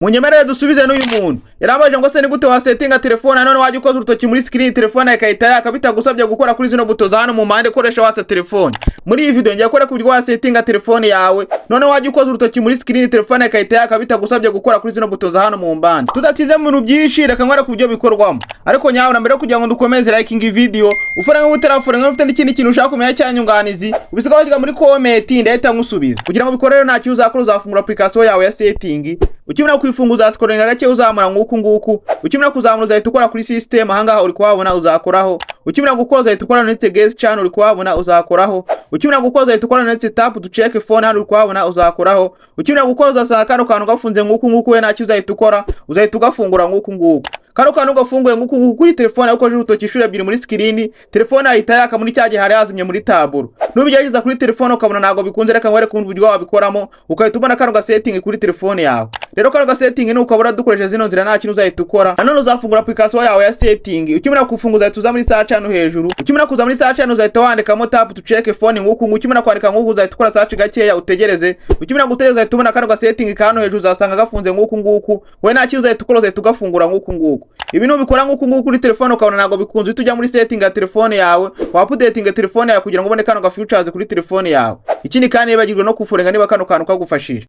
Munyemerere dusubize n'uyu muntu yarambaje ngo: "Se ni gute wasetinga telefone, none wajya ukoza urutoki muri screen, telefone ikahita yaka bitagusabye gukora kuri zino buto za hano mu mpande ukoresha watsa telefone?" Muri iyi video ngiye kwereka uburyo wasetinga telefone yawe, none wajya ukoza urutoki muri screen, telefone ikahita yaka bitagusabye gukora kuri zino buto za hano mu mpande. Tudatinze mu bintu byinshi, reka nkwereke uburyo bikorwamo. Ariko nyabuna, mbere yo kugira ngo dukomeze, liking video, ufore nk'utarafore, ufite n'ikindi kintu ushaka kumenya cyanyunganizi, ubisiga wagira muri comment, ndahita nkusubiza. Kugira ngo bikore rero, nta kintu uzakora, uzafungura application yawe ya setting. Ukimara kuyifunguza, uzascrollinga gake uzamura nk'uku nguku. Ukimara kuzamura, uzahita ukora kuri system. Ahangaha uri kuhabona, uzakoraho. Ukimara gukora, uzahita ukora ndetse gesture, uri kuhabona, uzakoraho. Ukimara gukora, uzahita ukora ndetse tap to check phone, hano uri kuhabona, uzakoraho. Ukimara gukora, uzasanga kano kantu gafunze nk'uku nguku. We ntacyo uzahita ukora, uzahita ugafungura nk'uku nguku. Kano kantu gafunguye nguku nguku kuri telefone, ukojeje urutoki inshuro ebyiri muri screen, telefone ahita yaka muri cya gihe hari yazimye muri taburo. Nubigerageza kuri telefone ukabona ntabwo bikunze, reka nkwereke uburyo wabikoramo, ukahita ubona kano ga setting kuri telefone yawe. Rero kano ga setting ni ukabura dukoresheje zino nzira, nta kintu uzahita ukora. Nanone uzafungura application yawe ya setting. Ukimara kufunguza, uzahita uza muri search hano hejuru. Ukimara kuza muri search hano, uzahita wandikamo "tap to check phone" nguku nguku. Ukimara kwandika nguku, uzahita ukora search gakeya, utegereze. Ukimara gutegereza, uzahita ubona kano ga setting ka hano hejuru, uzasanga gafunze nguku nguku. We nta kintu uzahita ukora, uzahita ugafungura nguku nguku. Ibi nubikora nguku nguku kuri telefone ukabona ntabwo bikunze, uhita ujya muri setting ya telefone yawe, waupdatinga telefone yawe kugira ngo ubone kano ga features kuri telefone yawe. Ikindi kandi, nibagirwe no kufollowinga niba kano kantu kagufashije.